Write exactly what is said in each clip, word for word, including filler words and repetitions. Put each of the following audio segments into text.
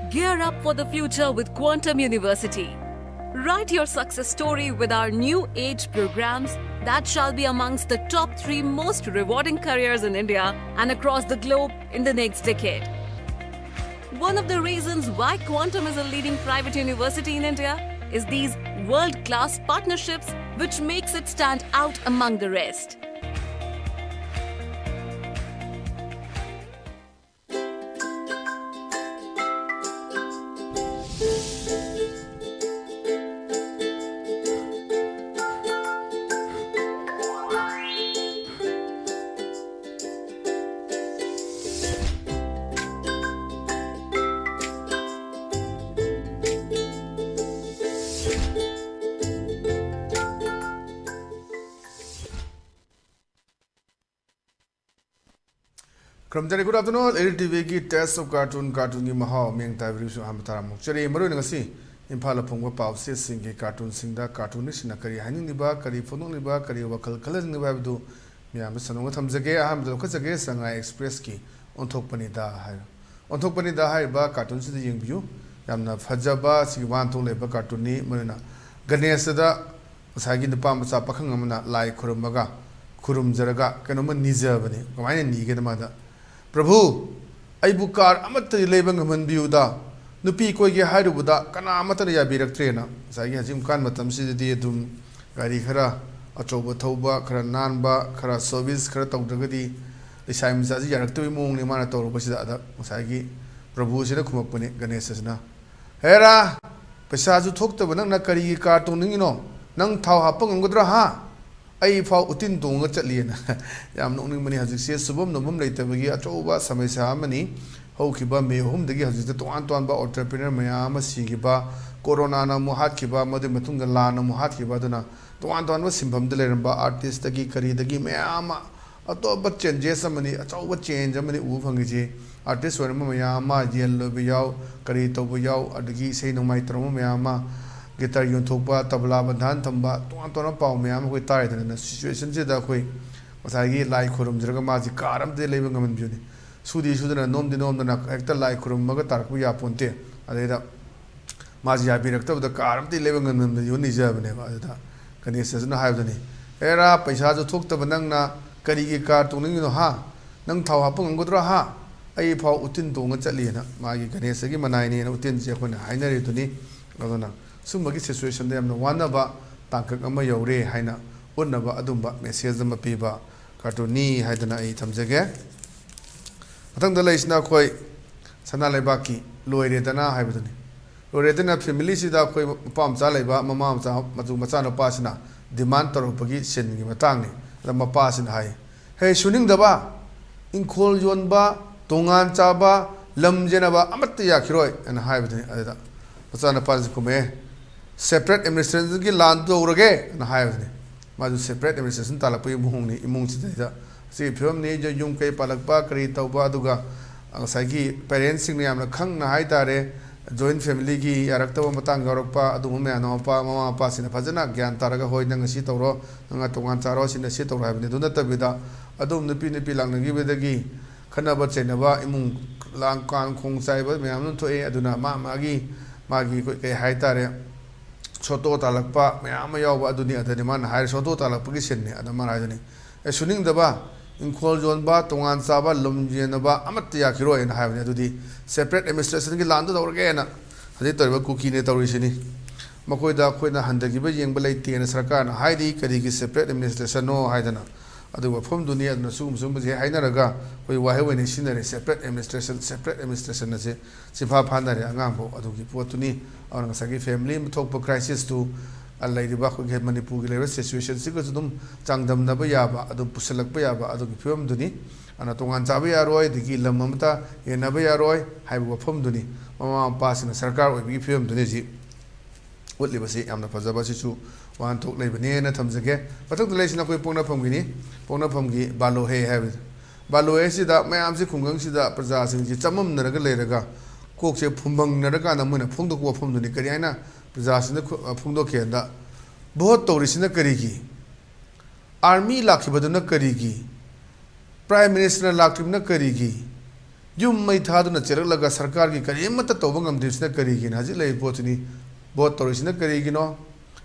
Gear up for the future with Quantum University. Write your success story with our new age programs that shall be amongst the top three most rewarding careers in India and across the globe in the next decade. One of the reasons why Quantum is a leading private university in India is these world class partnerships, which makes it stand out among the rest. ꯈꯨꯔꯨꯝꯖꯔꯤ꯫ Good afternoon, ꯑꯦꯔꯤ ꯇꯤꯚꯤꯒꯤ Taste of Cartoon, ꯀꯥꯔꯇꯨꯟꯒꯤ ꯃꯍꯥꯎ ꯃꯤꯌꯦꯡ ꯇꯥꯕꯤꯔꯤꯕꯁꯨ ꯑꯍꯥꯟꯕ term ꯑꯣꯛꯆꯔꯤ꯫ ꯃꯔꯨꯑꯣꯏꯅ ꯉꯁꯤ ꯏꯝꯐꯥꯜꯗ ꯐꯣꯡꯕ ꯄꯥꯎꯆꯦꯁꯤꯡꯒꯤ ꯀꯥꯔꯇꯨꯟꯁꯤꯡꯗ ꯀꯥꯔꯇꯨꯅꯤꯁꯁꯤꯡꯅ ꯀꯔꯤ ꯍꯥꯏꯅꯤꯡꯂꯤꯕ, ꯀꯔꯤ ꯐꯣꯡꯗꯣꯛꯂꯤꯕ, ꯀꯔꯤ ꯋꯥꯈꯜ ꯈꯜꯍꯟꯅꯤꯡꯂꯤꯕ ꯍꯥꯏꯕꯗꯨ ꯃꯌꯥꯝꯗ ꯁꯟꯗꯣꯛꯅ ꯊꯝꯖꯒꯦ꯫ ꯑꯍꯥꯟꯕꯗ ꯂꯧꯈꯠꯆꯒꯦ, ꯁꯉꯥꯏ ꯑꯦꯛꯁꯄ꯭ꯔꯦꯁꯀꯤ ꯑꯣꯟꯊꯣꯛꯄꯅꯤꯗ ꯍꯥꯏꯕ꯫ ꯑꯣꯟꯊꯣꯛꯄꯅꯤꯗ ꯍꯥꯏꯔꯤꯕ ꯀꯥꯔꯇꯨꯟꯁꯤꯗ ꯌꯦꯡꯕꯤꯌꯨ꯫ ꯌꯥꯝꯅ ꯐꯖꯕ, ꯁꯤꯒꯤ ꯋꯥꯍꯟꯊꯣꯛ ꯂꯩꯕ ꯀꯥꯔꯇꯨꯟꯅꯤ꯫ ꯃꯔꯨꯑꯣꯏꯅ ꯒꯅꯦꯁꯇ ꯉꯁꯥꯏꯒꯤ ꯅꯨꯄꯥ ꯃꯆꯥ ꯄꯥꯈꯪ ꯑꯃꯅ ꯂꯥꯏ ꯈꯨꯔꯨꯝꯃꯒ, ꯈꯨꯔꯨꯝꯖꯔꯒ ꯀꯩꯅꯣꯝꯃ ꯅꯤꯖꯕꯅꯤ꯫ ꯀꯃꯥꯏꯅ ꯅꯤꯒꯦꯗ ꯃꯥꯗ, "ꯄ꯭ꯔꯚꯨ, ꯑꯩꯕꯨ ꯀꯥꯔ ꯑꯃꯠꯇꯗꯤ ꯂꯩꯕ ꯉꯝꯍꯟꯕꯤꯌꯨꯗ, ꯅꯨꯄꯤ ꯀꯣꯏꯒꯦ ꯍꯥꯏꯔꯨꯕꯗ ꯀꯅꯥ ꯑꯃꯠꯇꯅ ꯌꯥꯕꯤꯔꯛꯇ꯭ꯔꯦꯅ"꯫ ꯉꯁꯥꯏꯒꯤ ꯍꯧꯖꯤꯛꯀꯥꯟ ꯃꯇꯝꯁꯤꯗꯗꯤ ꯑꯗꯨꯝ ꯒꯥꯔꯤ ꯈꯔ ꯑꯆꯧꯕ ꯊꯧꯕ, ꯈꯔ ꯅꯥꯟꯕ, ꯈꯔ ꯁꯔꯚꯤꯁ ꯈꯔ ꯇꯧꯗ꯭ꯔꯒꯗꯤ ꯂꯩꯁꯥꯕꯤ ꯃꯆꯥꯁꯤ ꯌꯥꯔꯛꯇꯕꯒꯤ ꯃꯑꯣꯡꯅꯤ ꯃꯥꯅ ꯇꯧꯔꯨꯕꯁꯤꯗ꯫ ꯑꯗ ꯉꯁꯥꯏꯒꯤ ꯄ꯭ꯔꯚꯨꯁꯤꯅ ꯈꯨꯝꯃꯛꯄꯅꯤ ꯒꯅꯦꯁꯁꯤꯅ, "ꯍꯦꯔꯥ, ꯄꯩꯁꯥꯁꯨ ꯊꯣꯛꯇꯕ ꯅꯪꯅ ꯀꯔꯤꯒꯤ ꯀꯥꯔ ꯇꯣꯡꯅꯤꯡꯉꯤꯅꯣ? ꯅꯪ ꯊꯥꯎ ꯍꯥꯞꯄ ꯉꯝꯒꯗ꯭ꯔꯥ, ꯍꯥ? ꯑꯩ ꯐꯥꯎ ꯎꯇꯤꯟ ꯇꯣꯡꯉꯒ ꯆꯠꯂꯤꯑꯅ"꯫ ꯌꯥꯝ ꯅꯣꯛꯅꯤꯡꯕꯅꯤ꯫ ꯍꯧꯖꯤꯛꯁꯦ ꯁꯨꯐꯝ ꯅꯣꯝꯐꯝ ꯂꯩꯇꯕꯒꯤ ꯑꯆꯧꯕ ꯁꯃꯁ꯭ꯌꯥ ꯑꯃꯅꯤ꯫ ꯍꯧꯈꯤꯕ ꯃꯦ ꯑꯍꯨꯝꯗꯒꯤ ꯍꯧꯖꯤꯛꯇ ꯇꯣꯉꯥꯟ ꯇꯣꯉꯥꯟꯕ entrepreneur ꯃꯌꯥꯝ ꯑꯃ ꯁꯤꯈꯤꯕ, ꯀꯣꯔꯣꯅꯥꯅ ꯑꯃꯨꯛ ꯍꯥꯠꯈꯤꯕ, ꯃꯗꯨꯒꯤ ꯃꯇꯨꯡꯗ ꯂꯥꯟꯅ ꯑꯃꯨꯛ ꯍꯥꯠꯈꯤꯕ, ꯑꯗꯨꯅ ꯇꯣꯉꯥꯟ ꯇꯣꯉꯥꯟꯕ ꯁꯤꯟꯐꯝꯗ ꯂꯩꯔꯝꯕ ꯑꯥꯔꯇꯤꯁꯇꯒꯤ ꯀꯔꯤꯗꯒꯤ ꯃꯌꯥꯝ ꯑꯃ ꯑꯇꯣꯞꯄ changes ꯑꯃꯅꯤ, ꯑꯆꯧꯕ change ꯑꯃꯅꯤ ꯎꯕ ꯐꯪꯉꯤꯁꯤ꯫ ꯑꯥꯔꯇꯤꯁ ꯑꯣꯏꯔꯝꯕ ꯃꯌꯥꯝ ꯑꯃ, ꯌꯦꯟ ꯂꯣꯏꯕ ꯌꯥꯎ, ꯀꯔꯤ ꯇꯧꯕ ꯌꯥꯎ, ꯑꯗꯒꯤ ꯏꯁꯩ ꯅꯣꯡꯃꯥꯏ ꯇꯧꯔꯝꯕ ꯃꯌꯥꯝ ꯑꯃ, ꯒꯤꯇꯔ ꯌꯣꯟꯊꯣꯛꯄ, ꯇꯕꯂꯥ ꯕꯟꯙꯥꯟ ꯊꯝꯕ, ꯇꯣꯉꯥꯟ ꯇꯣꯉꯥꯟꯕ ꯄꯥꯎ ꯃꯌꯥꯝ ꯑꯃ ꯑꯩꯈꯣꯏ ꯇꯥꯔꯦꯗꯅ꯫ Situationꯁꯤꯗ ꯑꯩꯈꯣꯏ ꯉꯁꯥꯏꯒꯤ ꯂꯥꯏ ꯈꯣꯏꯔꯨꯝꯖꯔꯒ ꯃꯥꯁꯤ ꯀꯥꯔ ꯑꯃꯗꯤ ꯂꯩꯕ ꯉꯝꯍꯟꯕꯤꯌꯨꯅꯤ꯫ ꯁꯨꯗꯤ ꯁꯨꯗꯅ, ꯅꯣꯝꯗꯤ ꯅꯣꯝꯗꯅ, ꯍꯦꯛꯇ ꯂꯥꯏ ꯈꯨꯔꯨꯝꯃꯒ ꯇꯥꯔꯛꯄ ꯌꯥꯄꯣꯟꯇꯦ꯫ ꯑꯗꯩꯗ ꯃꯥꯁꯤ ꯌꯥꯕꯤꯔꯛꯇꯕꯗ ꯀꯥꯔ ꯑꯝꯇ ꯂꯩꯕ ꯉꯝꯗꯕꯗ ꯌꯣꯟ ꯅꯤꯖꯕꯅꯦꯕ꯫ ꯑꯗꯨꯗ ꯒꯅꯦꯁꯇꯁꯨꯅ ꯍꯥꯏꯕꯗꯨꯅꯤ, "ꯑꯦꯔꯥ, ꯄꯩꯁꯥꯁꯨ ꯊꯣꯛꯇꯕ ꯅꯪꯅ ꯀꯔꯤꯒꯤ ꯀꯥꯔ ꯇꯣꯡꯅꯤꯡꯉꯤꯅꯣ ꯍꯥ? ꯅꯪ ꯊꯥꯎ ꯍꯥꯞꯄ ꯉꯝꯒꯗ꯭ꯔꯣ ꯍꯥ? ꯑꯩ ꯐꯥꯎ ꯎꯇꯤꯟ ꯇꯣꯡꯉ ꯆꯠꯂꯤꯅ", ꯃꯥꯒꯤ ꯒꯅꯦꯁꯇꯒꯤ ꯃꯅꯥꯏꯅꯦꯅ ꯎꯇꯤꯟꯁꯦ ꯑꯩꯈꯣꯏꯅ ꯍꯥꯏꯅꯔꯤꯗꯨꯅꯤ꯫ ꯑꯗꯨꯅ ꯁꯨꯝꯕꯒꯤ ꯁꯤꯆꯨꯋꯦꯁꯟꯗ ꯌꯥꯝꯅ ꯋꯥꯅꯕ ꯇꯥꯡꯀꯛ ꯑꯃ ꯌꯧꯔꯦ ꯍꯥꯏꯅ ꯎꯠꯅꯕ ꯑꯗꯨꯝꯕ ꯃꯦꯁꯦꯖ ꯑꯃ ꯄꯤꯕ ꯀꯥꯔꯇꯨꯟꯅꯤ ꯍꯥꯏꯗꯅ ꯑꯩ ꯊꯝꯖꯒꯦ꯫ ꯃꯊꯪꯗ ꯂꯩꯔꯤꯁꯤꯅ ꯑꯩꯈꯣꯏ ꯁꯅꯥ ꯂꯩꯕꯥꯛꯀꯤ "ꯂꯣꯏꯔꯦꯗꯅ" ꯍꯥꯏꯕꯗꯨꯅꯤ꯫ ꯂꯣꯏꯔꯦꯗꯅ ꯐꯦꯃꯤꯂꯤꯁꯤꯗ ꯑꯩꯈꯣꯏ ꯃꯄꯥ ꯃꯆꯥ ꯂꯩꯕ, ꯃꯃꯥ ꯃꯆꯥ, ꯃꯆꯨ ꯃꯆꯥꯅꯨꯄꯥꯁꯤꯅ ꯗꯤꯃꯥꯟ ꯇꯧꯔꯛꯄꯒꯤ ꯁꯤꯟꯒꯤ ꯃꯇꯥꯡꯅꯤ꯫ ꯑꯗ ꯃꯄꯥꯁꯤꯅ ꯍꯥꯏ, "ꯍꯦ ꯁꯨꯅꯤꯡꯗꯕ, ꯏꯪꯈꯣꯜ ꯌꯣꯟꯕ, ꯇꯣꯉꯥꯟ ꯆꯥꯕ, ꯂꯝ ꯌꯦꯟꯅꯕ ꯑꯃꯠꯇ ꯌꯥꯈꯤꯔꯣꯏ" ꯍꯥꯏꯅ ꯍꯥꯏꯕꯗꯨꯅꯤ꯫ ꯑꯗꯨꯗ ꯃꯆꯥꯅꯨꯄꯥꯁꯤ ꯈꯨꯝꯃꯛꯑꯦ, "ꯁꯦꯄꯔꯦꯠ ꯑꯦꯗꯃꯤꯅꯤꯁꯇ꯭ꯔꯦꯁꯟꯒꯤ ꯂꯥꯟ ꯇꯧꯔꯒꯦ" ꯍꯥꯏꯅ ꯍꯥꯏꯕꯗꯨꯅꯤ꯫ ꯃꯥꯁꯨ ꯁꯦꯄꯔꯦꯠ ꯑꯦꯗꯃꯤꯅꯤꯁꯇ꯭ꯔꯦꯁꯟ ꯇꯥꯜꯂꯛꯄꯒꯤ ꯃꯑꯣꯡꯅꯤ꯫ ꯏꯃꯨꯡꯁꯤꯗꯩꯗ ꯑꯁꯤꯒꯤ ꯐꯤꯕꯝꯅꯤ, ꯌꯨꯝ ꯀꯩ ꯄꯥꯜꯂꯛꯄ, ꯀꯔꯤ ꯇꯧꯕ, ꯑꯗꯨꯒ ꯉꯁꯥꯏꯒꯤ ꯄꯦꯔꯦꯟꯁꯁꯤꯡꯅ ꯌꯥꯝꯅ ꯈꯪꯅ ꯍꯥꯏꯇꯥꯔꯦ, ꯖꯣꯏꯟ ꯐꯦꯃꯤꯂꯤꯒꯤ ꯌꯥꯔꯛꯇꯕ ꯃꯇꯥꯡ ꯌꯥꯎꯔꯛꯄ, ꯑꯗꯨꯒꯨꯝꯕ ꯃꯌꯥꯝꯗꯣ ꯃꯄꯥ, ꯃꯃꯥ ꯃꯄꯥꯁꯤꯡꯅ ꯐꯖꯅ ꯒ꯭ꯌꯥꯟ ꯇꯥꯔꯒ, "ꯍꯣꯏ, ꯅꯪ ꯑꯁꯤ ꯇꯧꯔꯣ, ꯅꯪꯅ ꯇꯣꯉꯥꯟ ꯆꯥꯔꯣ, ꯑꯁꯤꯅ ꯁꯤ ꯇꯧꯔꯣ" ꯍꯥꯏꯕꯅꯤ꯫ ꯑꯗꯨ ꯅꯠꯇꯕꯤꯗ ꯑꯗꯨꯝ ꯅꯨꯄꯤ ꯅꯨꯄꯤ ꯂꯥꯛꯅꯈꯤꯕꯗꯒꯤ ꯈꯠꯅꯕ ꯆꯩꯅꯕ, ꯏꯃꯨꯡ ꯂꯥꯡ ꯀꯥꯡ ꯈꯣꯡ ꯆꯥꯏꯕ ꯃꯌꯥꯝ ꯑꯃ ꯊꯣꯛꯑꯦ꯫ ꯑꯗꯨꯅ ꯃꯥ ꯃꯥꯒꯤ, ꯃꯥꯒꯤ ꯑꯩꯈꯣꯏ ꯀꯩ ꯍꯥꯏꯇꯥꯔꯦ, ꯁꯣꯇꯣ ꯇꯥꯜꯂꯛꯄ ꯃꯌꯥꯝ ꯑꯃ ꯌꯥꯎꯕ ꯑꯗꯨꯅꯤ꯫ ꯑꯗꯨꯅꯤ ꯃꯥꯅ ꯍꯥꯏꯔꯦ, ꯁꯣꯇꯣ ꯇꯥꯜꯂꯛꯄꯒꯤ ꯁꯤꯟꯅꯤ꯫ ꯑꯗ ꯃꯥꯅ ꯍꯥꯏꯗꯨꯅꯤ, "ꯑꯦ, ꯁꯨꯅꯤꯡꯗꯕ, ꯏꯪꯈꯣꯜ ꯌꯣꯟꯕ, ꯇꯣꯉꯥꯟ ꯆꯥꯕ, ꯂꯝ ꯌꯦꯟꯅꯕ ꯑꯃꯠꯇ ꯌꯥꯈꯤꯔꯣꯏꯅ" ꯍꯥꯏꯕꯅꯤ꯫ ꯑꯗꯨꯗꯤ ꯁꯦꯄꯔꯦꯠ ꯑꯦꯗꯃꯤꯅꯤꯁꯇ꯭ꯔꯦꯁꯟꯒꯤ ꯂꯥꯟꯗꯨ ꯇꯧꯔꯒꯦꯅ ꯍꯧꯖꯤꯛ ꯇꯧꯔꯤꯕ ꯀꯨꯀꯤꯅ ꯇꯧꯔꯤꯁꯤꯅꯤ꯫ ꯃꯈꯣꯏꯗ ꯑꯩꯈꯣꯏꯅ ꯍꯟꯊꯈꯤꯕ ꯌꯦꯡꯕ ꯂꯩꯇꯦꯅ ꯁꯔꯀꯥꯔꯅ ꯍꯥꯏꯔꯤ꯫ ꯀꯔꯤꯒꯤ ꯁꯦꯄꯔꯦꯠ ꯑꯦꯗꯃꯤꯅꯤꯁꯇ꯭ꯔꯦꯁꯟꯅꯣ ꯍꯥꯏꯗꯅ꯫ ꯑꯗꯨꯒ ꯃꯐꯝꯗꯨꯅꯤ꯫ ꯑꯗꯨꯅ ꯁꯤꯒꯨꯝꯕ ꯁꯤꯒꯨꯝꯕꯁꯦ ꯍꯥꯏꯅꯔꯒ ꯑꯩꯈꯣꯏ ꯋꯥꯍꯩ ꯑꯣꯏꯅ ꯁꯤꯖꯤꯟꯅꯔꯦ, ꯁꯦꯄꯔꯦꯠ ꯑꯦꯗꯃꯤꯅꯤꯁꯇ꯭ꯔꯦꯁꯟ, ꯁꯦꯄꯔꯦꯠ ꯑꯦꯗꯃꯤꯅꯤꯁꯇ꯭ꯔꯦꯁꯟ ꯑꯁꯦ ꯆꯤꯟꯐꯥ ꯐꯥꯅꯔꯦ ꯑꯉꯥꯡꯐꯥꯎ꯫ ꯑꯗꯨꯒꯤ ꯄꯣꯠꯇꯨꯅꯤ꯫ ꯑꯗꯨꯅ ꯉꯁꯥꯏꯒꯤ ꯐꯦꯃꯤꯂꯤ ꯑꯃ ꯊꯣꯛꯄ ꯀ꯭ꯔꯥꯏꯁꯤꯁꯇꯨ, ꯑ, ꯂꯩꯔꯤꯕ ꯑꯩꯈꯣꯏꯒꯤ ꯃꯅꯤꯄꯨꯔꯒꯤ ꯂꯩꯔꯤꯕ ꯁꯤꯆꯨꯋꯦꯁꯟꯁꯤꯒꯁꯨ ꯑꯗꯨꯝ ꯆꯥꯡꯗꯝꯅꯕ ꯌꯥꯕ, ꯑꯗꯨꯝ ꯄꯨꯁꯤꯜꯂꯛꯄ ꯌꯥꯕ ꯑꯗꯨꯒꯤ ꯐꯤꯕꯝꯗꯨꯅꯤ꯫ ꯑꯗꯨꯅ ꯇꯣꯉꯥꯟ ꯆꯥꯕ ꯌꯥꯔꯣꯏ, ꯑꯗꯒꯤ ꯂꯝ ꯑꯃꯇ ꯌꯦꯟꯅꯕ ꯌꯥꯔꯣꯏ ꯍꯥꯏꯕ ꯋꯥꯐꯝꯗꯨꯅꯤ꯫ ꯃꯃꯥ ꯃꯄꯥꯁꯤꯡꯅ ꯁꯔꯀꯥꯔ ꯑꯣꯏꯕꯒꯤ ꯐꯤꯕꯝꯗꯨꯅꯤ ꯍꯧꯖꯤꯛ ꯎꯠꯂꯤꯕꯁꯤ꯫ ꯌꯥꯝꯅ ꯐꯖꯕ, ꯁꯤꯁꯨ ꯋꯥꯍꯟꯊꯣꯛ ꯂꯩꯕꯅꯦꯅ ꯊꯝꯖꯒꯦ꯫ ꯃꯊꯪꯗ ꯂꯩꯔꯤꯁꯤꯅ ꯑꯩꯈꯣꯏ ꯄꯣꯛꯅꯐꯝꯒꯤꯅꯤ꯫ ꯄꯣꯛꯅꯐꯝꯒꯤ "ꯕꯥꯂꯣꯍꯦ" ꯍꯥꯏꯕꯅꯤ꯫ ꯕꯥꯂꯣꯍꯦꯁꯤꯗ ꯃꯌꯥꯝꯁꯤ, ꯈꯨꯡꯒꯪꯁꯤꯗ ꯄ꯭ꯔꯖꯥꯁꯤꯡꯁꯤ ꯆꯃꯝꯅꯔꯒ ꯂꯩꯔꯒ, ꯀꯣꯛꯁꯦ ꯐꯨꯝꯕꯪꯅꯔꯀꯥꯟꯗ ꯃꯣꯏꯅ ꯐꯣꯡꯗꯣꯛꯄ ꯋꯥꯐꯝꯗꯨꯅꯤ꯫ ꯀꯔꯤ ꯍꯥꯏꯅ ꯄ꯭ꯔꯖꯥꯁꯤꯡꯗ ꯈꯨ-, ꯐꯣꯡꯗꯣꯛꯀꯦ ꯍꯥꯏꯕꯗ, "ꯚꯣꯠ ꯇꯧꯔꯤꯁꯤꯅ ꯀꯔꯤꯒꯤ? ꯑꯥꯔꯃꯤ ꯂꯥꯛꯈꯤꯕꯗꯨꯅ ꯀꯔꯤꯒꯤ? ꯄ꯭ꯔꯥꯏꯝ ꯃꯤꯅꯤꯁꯇꯔꯅ ꯂꯥꯛꯇ꯭ꯔꯤꯕꯅ ꯀꯔꯤꯒꯤ? ꯌꯨꯝ ꯃꯩ ꯊꯥꯗꯨꯅ ꯆꯦꯜꯂꯛꯂꯒ ꯁꯔꯀꯥꯔꯒꯤ ꯀꯔꯤꯃꯠꯇ ꯇꯧꯕ ꯉꯝꯗ꯭ꯔꯤꯕꯁꯤꯅ ꯀꯔꯤꯒꯤꯅꯣ? ꯍꯧꯖꯤꯛ ꯂꯩꯔꯤꯕ ꯄꯣꯠꯁꯤꯅꯤ꯫ ꯚꯣꯠ ꯇꯧꯔꯤꯁꯤꯅ ꯀꯔꯤꯒꯤꯅꯣ?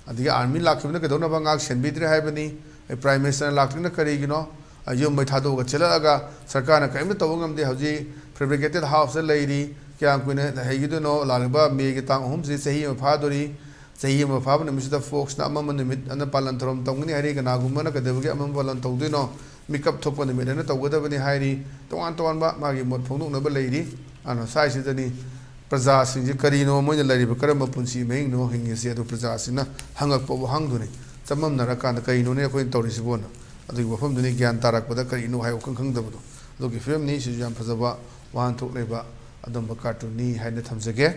ꯑꯗꯒꯤ ꯑꯥꯔꯃꯤ ꯂꯥꯛꯈꯤꯕꯅ ꯀꯩꯗꯧꯅꯕ ꯉꯥꯛ ꯁꯦꯟꯕꯤꯗ꯭ꯔꯦ ꯍꯥꯏꯕꯅꯤ? ꯑꯩ ꯄ꯭ꯔꯥꯏꯝ ꯃꯤꯅꯤꯁꯇꯔꯅ ꯂꯥꯛꯇ꯭ꯔꯤꯅ ꯀꯔꯤꯒꯤꯅꯣ? ꯑ, ꯌꯨꯝ ꯃꯩ ꯊꯥꯗꯣꯛꯑꯒ ꯆꯦꯜꯂꯛꯑꯒ ꯁꯔꯀꯥꯔꯅ ꯀꯔꯤꯝꯇ ꯇꯧꯕ ꯉꯝꯗꯦ꯫ ꯍꯧꯖꯤꯛ ꯐꯦꯕ꯭ꯔꯤꯀꯦꯇꯦꯠ ꯍꯥꯎꯁꯇ ꯂꯩꯔꯤ꯫ ꯀꯌꯥꯝ ꯀꯨꯏꯅ ꯂꯩꯒꯗꯣꯏꯅꯣ? ꯂꯥꯛꯂꯤꯕ ꯃꯦꯒꯤ ꯇꯥꯡ ꯑꯍꯨꯝꯁꯤ ꯆꯍꯤ ꯑꯃ ꯐꯥꯗꯣꯔꯤ꯫ ꯆꯍꯤ ꯑꯃ ꯐꯥꯕ ꯅꯨꯃꯤꯠꯁꯤꯗ ꯐꯣꯛꯁꯅ ꯑꯃꯝꯕ ꯅꯨꯃꯤꯠ ꯑꯅ ꯄꯥꯂꯟ ꯊꯧꯔꯝ ꯇꯧꯒꯅꯤ ꯍꯥꯏꯔꯤ꯫ ꯀꯅꯥꯒꯨꯝꯕꯅ ꯀꯩꯗꯧꯕꯒꯤ ꯑꯃꯝꯕ ꯄꯥꯂꯟ ꯇꯧꯗꯣꯏꯅꯣ? ꯃꯤꯀꯞ ꯊꯣꯛꯄ ꯅꯨꯃꯤꯠ ꯑꯅ ꯇꯧꯒꯗꯕꯅꯤ ꯍꯥꯏꯔꯤ꯫ ꯇꯣꯉꯥꯟ ꯇꯣꯉꯥꯟꯕ ꯃꯥꯒꯤ ꯃꯣꯠ ꯐꯣꯡꯗꯣꯛꯅꯕ ꯂꯩꯔꯤ꯫ ꯑꯗꯨꯅ ꯁ꯭ꯋꯥꯏꯁꯤꯗꯅꯤ ꯄ꯭ꯔꯖꯥꯁꯤꯡꯁꯦ ꯀꯔꯤꯅꯣ ꯃꯣꯏꯅ ꯂꯩꯔꯤꯕ, ꯀꯔꯝꯕ ꯄꯨꯟꯁꯤ ꯃꯍꯤꯡꯅꯣ ꯍꯤꯡꯉꯤꯁꯦ? ꯑꯗꯨ ꯄ꯭ꯔꯖꯥꯁꯤꯅ ꯍꯪꯉꯛꯄ ꯋꯥꯍꯪꯗꯨꯅꯤ꯫ ꯆꯃꯝꯅꯔꯀꯥꯟꯗ ꯀꯔꯤꯅꯣꯅꯦ ꯑꯩꯈꯣꯏꯅ ꯇꯧꯔꯤꯁꯤꯕꯣꯅ? ꯑꯗꯨꯒꯤ ꯋꯥꯐꯝꯗꯨꯅꯤ ꯒ꯭ꯌꯥꯟ ꯇꯥꯔꯛꯄꯗ ꯀꯔꯤꯅꯣ ꯍꯥꯏꯕ ꯋꯥꯈꯜ ꯈꯪꯗꯕꯗꯣ꯫ ꯑꯗꯨꯒꯤ ꯐꯤꯕꯝꯅꯤ꯫ ꯁꯤꯁꯨ ꯌꯥꯝ ꯐꯖꯕ ꯋꯥꯍꯟꯊꯣꯛ ꯂꯩꯕ ꯑꯗꯨꯝꯕ ꯀꯥꯔꯇꯨꯟꯅꯤ ꯍꯥꯏꯅ ꯊꯝꯖꯒꯦ꯫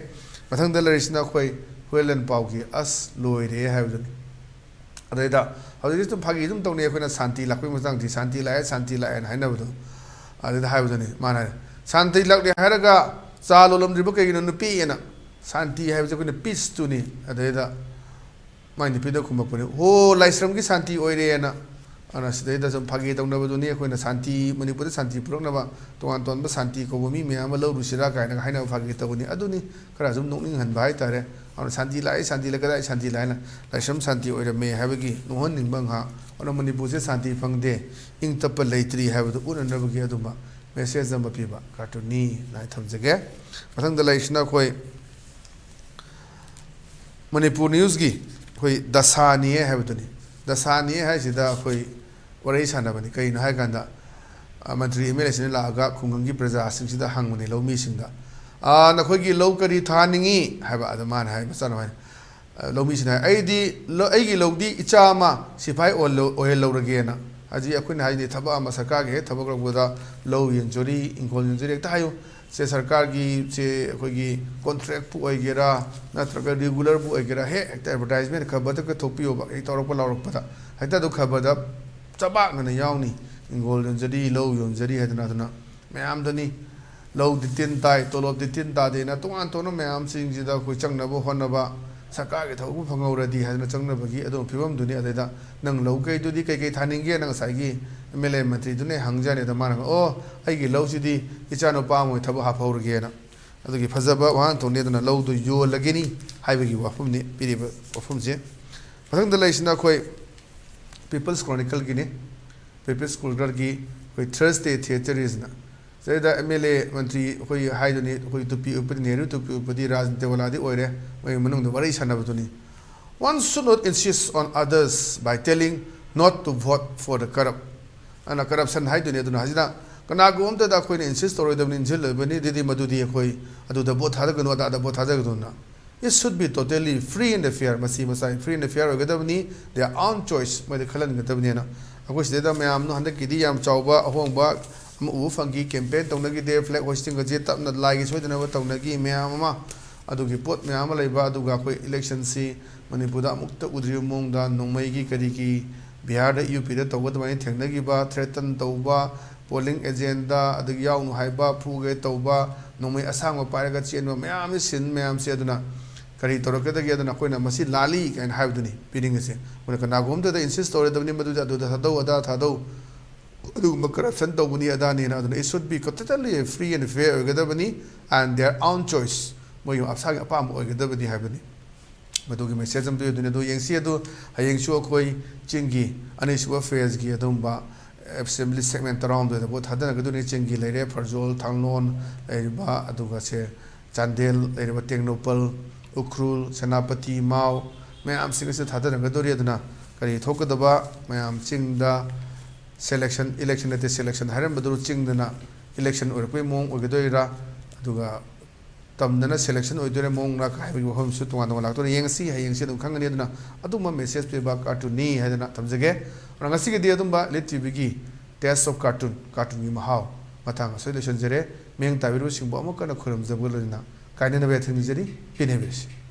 ꯃꯊꯪꯗ ꯂꯩꯔꯤꯁꯤꯅ ꯑꯩꯈꯣꯏ ꯍꯨꯔꯦꯟ ꯂꯟꯄꯥꯎꯒꯤ "ꯑꯁ ꯂꯣꯏꯔꯦ" ꯍꯥꯏꯕꯗꯨꯅꯤ꯫ ꯑꯗꯩꯗ ꯍꯧꯖꯤꯛꯇꯤ ꯁꯨꯝ ꯐꯥꯒꯤ ꯑꯗꯨꯝ ꯇꯧꯅꯩ ꯑꯩꯈꯣꯏꯅ ꯁꯥꯟꯇꯤ ꯂꯥꯛꯄꯒꯤ ꯃꯇꯥꯡꯗꯤ, "ꯁꯥꯟꯇꯤ ꯂꯥꯛꯑꯦ, ꯁꯥꯟꯇꯤ ꯂꯥꯛꯑꯦꯅ" ꯍꯥꯏꯅꯕꯗꯣ꯫ ꯑꯗꯨꯗ ꯍꯥꯏꯕꯗꯨꯅꯤ ꯃꯥꯅ ꯍꯥꯏ, "ꯁꯥꯟꯇꯤ ꯂꯥꯛꯂꯦ ꯍꯥꯏꯔꯒ ꯆꯥ ꯂꯣꯜꯂꯝꯗ꯭ꯔꯤꯕ ꯀꯩꯒꯤꯅꯣ ꯅꯨꯄꯤ?" ꯑꯅ꯫ ꯁꯥꯟꯇꯤ ꯍꯥꯏꯕꯁꯦ ꯑꯩꯈꯣꯏꯅ ꯄꯤꯁꯇꯨꯅꯤ꯫ ꯑꯗꯩꯗ ꯃꯥꯏ ꯅꯨꯄꯤꯗ ꯈꯨꯝꯃꯛꯄꯅꯤ, "ꯍꯣ, ꯂꯥꯏꯁ꯭ꯔꯝꯒꯤ ꯁꯥꯟꯇꯤ ꯑꯣꯏꯔꯦꯅ"꯫ ꯑꯗꯨꯅ ꯁꯤꯗꯩꯗ ꯁꯨꯝ ꯐꯥꯒꯤ ꯇꯧꯅꯕꯗꯨꯅꯤ, ꯑꯩꯈꯣꯏꯅ ꯁꯥꯟꯇꯤ, ꯃꯅꯤꯄꯨꯔꯗ ꯁꯥꯟꯇꯤ ꯄꯨꯔꯛꯅꯕ ꯇꯣꯉꯥꯟ ꯇꯣꯉꯥꯟꯕ ꯁꯥꯟꯇꯤ ꯀꯧꯕ ꯃꯤ ꯃꯌꯥꯝ ꯑꯃ ꯂꯧꯔꯨꯁꯤꯔꯥ ꯀꯥꯏꯅꯒ ꯍꯥꯏꯅꯕ ꯐꯥꯒꯤ ꯇꯧꯕꯅꯤ꯫ ꯑꯗꯨꯅꯤ ꯈꯔ ꯁꯨꯝ ꯅꯣꯛꯅꯤꯡꯍꯟꯕ ꯍꯥꯏꯇꯥꯔꯦ꯫ ꯑꯗꯨꯅ "ꯁꯥꯟꯇꯤ ꯂꯥꯛꯑꯦ, ꯁꯥꯟꯇꯤ ꯂꯥꯛꯑꯦ", ꯀꯗꯥꯏ ꯁꯥꯟꯇꯤ ꯂꯥꯛꯑꯦꯅ? ꯂꯥꯏꯁ꯭ꯔꯝ ꯁꯥꯟꯇꯤ ꯑꯣꯏꯔꯝꯃꯦ ꯍꯥꯏꯕꯒꯤ ꯅꯣꯛꯍꯟꯅꯤꯡꯕ ꯉꯥꯏꯍꯥꯛ꯫ ꯑꯗꯨꯅ ꯃꯅꯤꯄꯨꯔꯁꯦ ꯁꯥꯟꯇꯤ ꯐꯪꯗꯦ, ꯏꯪ ꯇꯞꯄ ꯂꯩꯇ꯭ꯔꯤ ꯍꯥꯏꯕꯗꯨ ꯎꯠꯅꯅꯕꯒꯤ ꯑꯗꯨꯝꯕ ꯃꯦꯁꯦꯖ ꯑꯃ ꯄꯤꯕ ꯀꯥꯔꯇꯨꯟꯅꯤ ꯍꯥꯏꯅ ꯊꯝꯖꯒꯦ꯫ ꯃꯊꯪꯗ ꯂꯩꯔꯤꯁꯤꯅ ꯑꯩꯈꯣꯏ ꯃꯅꯤꯄꯨꯔ ꯅ꯭ꯌꯨꯁꯀꯤ ꯑꯩꯈꯣꯏ "ꯗꯁꯥꯅꯤꯌꯦ" ꯍꯥꯏꯕꯗꯨꯅꯤ꯫ "ꯗꯁꯥꯅꯤꯌꯦ" ꯍꯥꯏꯁꯤꯗ ꯑꯩꯈꯣꯏ ꯋꯥꯔꯤ ꯁꯥꯟꯅꯕꯅꯤ꯫ ꯀꯩꯅꯣ ꯍꯥꯏꯀꯥꯟꯗ, ꯑ, ꯃꯟꯇ꯭ꯔꯤ ꯑꯦꯝ ꯑꯦꯜ ꯑꯦꯁꯤꯡꯅ ꯂꯥꯛꯑꯒ ꯈꯨꯡꯒꯪꯒꯤ ꯄ꯭ꯔꯖꯥꯁꯤꯡꯁꯤꯗ ꯍꯪꯕꯅꯤ, ꯂꯧꯃꯤꯁꯤꯡꯗ, "ꯑ, ꯅꯈꯣꯏꯒꯤ ꯂꯧ ꯀꯔꯤ ꯊꯥꯅꯤꯡꯉꯤ?" ꯍꯥꯏꯕ꯫ ꯑꯗ ꯃꯥꯅ ꯍꯥꯏ, ꯃꯆꯥꯅꯨꯄꯥ ꯍꯥꯏꯅ, ꯑ, ꯂꯧꯃꯤꯁꯤꯅ ꯍꯥꯏ, "ꯑꯩꯗꯤ ꯂ-, ꯑꯩꯒꯤ ꯂꯧꯗꯤ ꯏꯆꯥ ꯑꯃ ꯁꯤꯐꯥꯏ ꯑꯣꯏꯍꯜꯂ-, ꯑꯣꯏꯍꯜꯂꯧꯔꯒꯦꯅ"꯫ ꯍꯧꯖꯤꯛ ꯑꯩꯈꯣꯏꯅ ꯍꯥꯏꯅꯤ, ꯊꯕꯛ ꯑꯃ ꯁꯔꯀꯥꯔꯒꯤ ꯍꯦꯛ ꯊꯕꯛ ꯂꯧꯕꯗ ꯂꯧ ꯌꯣꯟꯖꯔꯤ, ꯏꯪꯈꯣꯜ ꯌꯣꯟꯖꯔꯤ ꯍꯦꯛꯇ ꯍꯥꯏꯌꯨ꯫ ꯁꯦ ꯁꯔꯀꯥꯔꯒꯤ, ꯁꯦ ꯑꯩꯈꯣꯏꯒꯤ ꯀꯣꯟꯇ꯭ꯔꯦꯛꯄꯨ ꯑꯣꯏꯒꯦꯔꯥ, ꯅꯠꯇ꯭ꯔꯒ ꯔꯤꯒꯨꯂꯔꯕꯨ ꯑꯣꯏꯒꯦꯔꯥ, ꯍꯦꯛ ꯍꯦꯛꯇ ꯑꯦꯗꯚꯔꯇꯥꯏꯖꯃꯦꯟ ꯈꯕꯔꯗꯒ ꯊꯣꯛꯄꯤꯌꯣꯕ, ꯍꯦꯛ ꯇꯧꯔꯛꯄ ꯂꯥꯎꯔꯛꯄꯗ ꯍꯦꯛꯇ ꯑꯗꯨ ꯈꯕꯔꯗ ꯆꯕꯥꯛꯅꯅ ꯌꯥꯎꯅꯤ꯫ "ꯏꯪꯈꯣꯜ ꯌꯣꯟꯖꯔꯤ, ꯂꯧ ꯌꯣꯟꯖꯔꯤ" ꯍꯥꯏꯗꯅ꯫ ꯑꯗꯨꯅ ꯃꯌꯥꯝꯗꯅꯤ, ꯂꯧꯗꯤ ꯇꯤꯟ ꯇꯥꯏ, ꯇꯣꯂꯣꯞꯇꯤ ꯇꯤꯟ ꯇꯥꯗꯦꯅ ꯇꯣꯉꯥꯟ ꯇꯣꯉꯥꯟꯕ ꯃꯌꯥꯝꯁꯤꯡꯁꯤꯗ ꯑꯩꯈꯣꯏ ꯆꯪꯅꯕ ꯍꯣꯠꯅꯕ, ꯁꯔꯀꯥꯔꯒꯤ ꯊꯕꯛꯄꯨ ꯐꯪꯍꯧꯔꯗꯤ ꯍꯥꯏꯗꯅ ꯆꯪꯅꯕꯒꯤ ꯑꯗꯨꯝꯕ ꯐꯤꯕꯝꯗꯨꯅꯤ꯫ ꯑꯗꯩꯗ ꯅꯪ ꯂꯧ ꯀꯩꯗꯨꯗꯤ ꯀꯩꯀꯩ ꯊꯥꯅꯤꯡꯒꯦꯅ ꯉꯁꯥꯏꯒꯤ ꯑꯦꯝ ꯑꯦꯜ ꯑꯦ ꯃꯟꯇ꯭ꯔꯤꯗꯨꯅ ꯍꯪꯖꯥꯅꯤ꯫ ꯑꯗ ꯃꯥꯅ, "ꯑꯣ, ꯑꯩꯒꯤ ꯂꯧꯁꯤꯗꯤ ꯏꯆꯥꯅꯨꯄꯥ ꯑꯃ ꯑꯣꯏ ꯊꯕꯛ ꯍꯥꯞꯍꯧꯔꯒꯦꯅ"꯫ ꯑꯗꯨꯒꯤ ꯐꯖꯕ ꯋꯥꯍꯟꯊꯣꯛꯅꯤ꯫ ꯑꯗꯨꯅ ꯂꯧꯗꯨ ꯌꯣꯜꯂꯒꯅꯤ ꯍꯥꯏꯕꯒꯤ ꯋꯥꯐꯝꯅꯤ ꯄꯤꯔꯤꯕ ꯋꯥꯐꯝꯁꯦ꯫ ꯃꯊꯪꯗ ꯂꯩꯔꯤꯁꯤꯅ ꯑꯩꯈꯣꯏ People's Chronicleꯒꯤꯅꯤ꯫ People's Chronicleꯒꯤ ꯑꯩꯈꯣꯏ Thursday Theatre ꯍꯥꯏꯁꯤꯅ ꯁꯤꯗꯩꯗ ꯑꯦꯝ ꯑꯦꯜ ꯑꯦ ꯃꯟꯇ꯭ꯔꯤ ꯑꯩꯈꯣꯏ ꯍꯥꯏꯗꯨꯅꯤ, ꯑꯩꯈꯣꯏ ꯇꯨꯄꯤ ꯎꯞꯄꯗꯤ, ꯅꯦꯍꯔꯨ ꯇꯨꯄꯤ ꯎꯞꯄꯗꯤ ꯔꯥꯖꯅꯤꯇꯤ ꯋꯥꯂꯥꯗꯤ ꯑꯣꯏꯔꯦ, ꯃꯣꯏꯒꯤ ꯃꯅꯨꯡꯗ ꯋꯥꯔꯤ ꯁꯥꯟꯅꯕꯗꯨꯅꯤ꯫ "One should not insist on others by telling not to vote for the corrupt." ꯑꯗꯨꯅ corruption ꯍꯥꯏꯗꯨꯅꯤ꯫ ꯑꯗꯨꯅ ꯍꯧꯖꯤꯛꯅ ꯀꯅꯥꯒꯨꯝꯕ ꯑꯝꯇꯗ ꯑꯩꯈꯣꯏꯅ insist ꯇꯧꯔꯣꯏꯗꯕꯅꯤ, ꯏꯟꯁꯤꯜꯂꯣꯏꯗꯕꯅꯤ, ꯑꯗꯨꯗꯤ ꯃꯗꯨꯗꯤ ꯑꯩꯈꯣꯏ ꯑꯗꯨꯗ vote ꯊꯥꯗꯒꯅꯨ, ꯑꯗꯥꯗ vote ꯊꯥꯗꯒꯅꯨꯅ꯫ It should be totally free and fair. ꯃꯁꯤ ꯃꯁꯥꯒꯤ free and fair ꯑꯣꯏꯒꯗꯕꯅꯤ, their own choice, ꯃꯣꯏꯗ ꯈꯜꯍꯟꯒꯗꯕꯅꯦꯅ꯫ ꯑꯩꯈꯣꯏ ꯁꯤꯗꯩꯗ ꯃꯌꯥꯝꯅ ꯍꯟꯗꯛꯀꯤꯗꯤ ꯌꯥꯝ ꯆꯥꯎꯕ ꯑꯍꯣꯡꯕ ꯑꯃ ꯎꯕ ꯐꯪꯈꯤ꯫ Campaign ꯇꯧꯅꯈꯤꯗꯦ, flag hoisting ꯑꯁꯤ ꯇꯞꯅ ꯂꯥꯏꯒꯤ ꯁꯣꯏꯗꯅꯕ ꯇꯧꯅꯈꯤ ꯃꯌꯥꯝ ꯑꯃ꯫ ꯑꯗꯨꯒꯤ ꯄꯣꯠ ꯃꯌꯥꯝ ꯑꯃ ꯂꯩꯕ꯫ ꯑꯗꯨꯒ ꯑꯩꯈꯣꯏ election ꯁꯤ ꯃꯅꯤꯄꯨꯔꯗ ꯑꯃꯨꯛꯇ ꯎꯗ꯭ꯔꯤꯕ ꯃꯑꯣꯡꯗ ꯅꯣꯡꯃꯩꯒꯤ ꯀꯔꯤꯒꯤ ꯕꯤꯍꯥꯔꯗ ꯌꯨ ꯄꯤꯗ ꯇꯧꯕ ꯑꯗꯨꯃꯥꯏꯅ ꯊꯦꯡꯅꯈꯤꯕ, threaten ꯇꯧꯕ, polling agentꯗ ꯑꯗꯒꯤ ꯌꯥꯎꯅꯨ ꯍꯥꯏꯕ, ꯐꯨꯒꯦ ꯇꯧꯕ, ꯅꯣꯡꯃꯩ ꯑꯁꯥꯡꯕ ꯄꯥꯏꯔꯒ ꯆꯦꯟꯕ ꯃꯌꯥꯝꯁꯤ, scene ꯃꯌꯥꯝꯁꯦ꯫ ꯑꯗꯨꯅ ꯀꯔꯤ ꯇꯧꯔꯛꯀꯗꯒꯦ? ꯑꯗꯨꯅ ꯑꯩꯈꯣꯏꯅ ꯃꯁꯤ ꯂꯥꯜꯂꯤ ꯀꯥꯏꯅ ꯍꯥꯏꯕꯗꯨꯅꯤ ꯄꯤꯅꯤꯡꯉꯤꯁꯦ꯫ ꯑꯩꯈꯣꯏꯅ ꯀꯅꯥꯒꯨꯝꯕꯗ insist ꯇꯧꯔꯣꯏꯗꯕꯅꯤ ꯃꯗꯨꯗ ꯑꯗꯨꯗ ꯊꯥꯗꯧ, ꯑꯗꯥ ꯊꯥꯗꯧ, ꯑꯗꯨꯒꯨꯝꯕ corruption ꯇꯧꯕꯅꯤ ꯑꯗꯥꯅꯤꯅ꯫ ꯑꯗꯨꯅ it should be totally free and fair ꯑꯣꯏꯒꯗꯕꯅꯤ, and their own choice, ꯃꯣꯏꯒꯤ ꯃꯁꯥꯒꯤ ꯑꯄꯥꯝꯕ ꯑꯣꯏꯒꯗꯕꯅꯤ ꯍꯥꯏꯕꯅꯤ꯫ ꯃꯗꯨꯒꯤ message ꯑꯃ ꯄꯤꯔꯗꯣꯏꯅꯤ꯫ ꯑꯗꯨ ꯌꯦꯡꯁꯤ꯫ ꯑꯗꯨ ꯍꯌꯦꯡꯁꯨ ꯑꯩꯈꯣꯏ ꯆꯤꯡꯒꯤ ꯑꯅꯤꯁꯨꯕ phaseꯀꯤ ꯑꯗꯨꯝꯕ assembly segment ꯇꯔꯥꯍꯨꯝꯗꯣꯏꯗ vote ꯊꯥꯗꯅꯒꯗꯣꯏꯅꯤ꯫ ꯆꯤꯡꯒꯤ ꯂꯩꯔꯦ, ꯐꯔꯖꯣꯜ, ꯊꯥꯡꯂꯣꯟ ꯂꯩꯔꯤꯕ, ꯑꯗꯨꯒ ꯁꯦ ꯆꯥꯟꯗꯦꯜ ꯂꯩꯔꯤꯕ, ꯇꯦꯡꯅꯧꯄꯜ, ꯎꯈ꯭ꯔꯨꯜ, ꯁꯦꯅꯥꯄꯇꯤ, ꯃꯥꯎ ꯃꯌꯥꯝꯁꯤꯡ ꯑꯁꯤꯗ ꯊꯥꯗꯅꯒꯗꯣꯔꯤ꯫ ꯑꯗꯨꯅ ꯀꯔꯤ ꯊꯣꯛꯀꯗꯕ, ꯃꯌꯥꯝ ꯆꯤꯡꯗ selection, election ꯅꯠꯇꯦ, selection ꯍꯥꯏꯔꯝꯕꯗꯨ ꯆꯤꯡꯗꯅ election ꯑꯣꯏꯔꯛꯄꯒꯤ ꯃꯑꯣꯡ ꯑꯣꯏꯒꯗꯣꯏꯔꯥ, ꯑꯗꯨꯒ ꯇꯝꯗꯅ selection ꯑꯣꯏꯗꯣꯏꯔꯥ ꯃꯑꯣꯡꯂꯥ ꯍꯥꯏꯕꯒꯤ ꯋꯥꯐꯝꯁꯨ ꯇꯣꯉꯥꯟ ꯇꯣꯉꯥꯟ ꯂꯥꯛꯇꯣꯏꯅꯤ꯫ ꯌꯦꯡꯉꯁꯤ, ꯍꯌꯦꯡꯁꯤ ꯑꯗꯨꯝ ꯈꯪꯒꯅꯤ꯫ ꯑꯗꯨꯅ ꯑꯗꯨꯝꯕ message ꯄꯤꯕ cartoonꯅꯤ ꯍꯥꯏꯗꯅ ꯊꯝꯖꯒꯦ꯫ ꯑꯗꯨꯅ ꯉꯁꯤꯒꯤꯗꯤ ꯑꯗꯨꯝꯕ Elite TVꯒꯤ Taste of Cartoon, cartoonꯒꯤ ꯃꯍꯥꯎ ꯃꯇꯥꯡ ꯑꯁꯤꯗ ꯂꯣꯏꯁꯤꯟꯖꯔꯦ꯫ ꯃꯤꯠꯌꯦꯡ ꯇꯥꯕꯤꯔꯤꯕꯁꯤꯡꯕꯨ ꯑꯃꯨꯛ ꯍꯟꯅ ꯈꯨꯔꯨꯝꯖꯕꯒ ꯂꯣꯏꯅꯅ ꯀꯥꯏꯅꯅꯕ ꯌꯥꯊꯪ ꯅꯤꯖꯔꯤ꯫ ꯄꯦꯟꯅꯕꯤꯔꯁꯤ꯫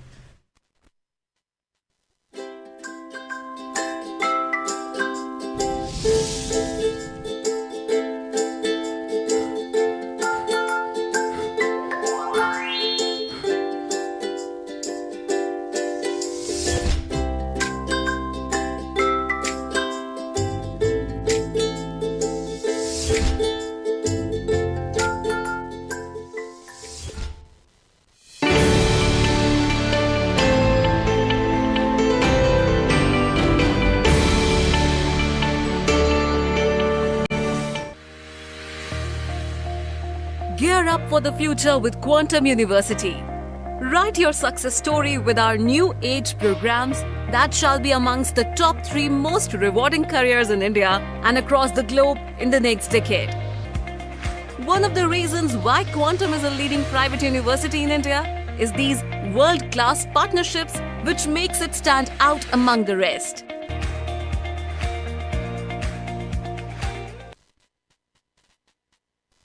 Up for the future with Quantum University. Write your success story with our new age programs that shall be amongst the top three most rewarding careers in India and across the globe in the next decade. One of the reasons why Quantum is a leading private university in India is these world class partnerships, which makes it stand out among the rest.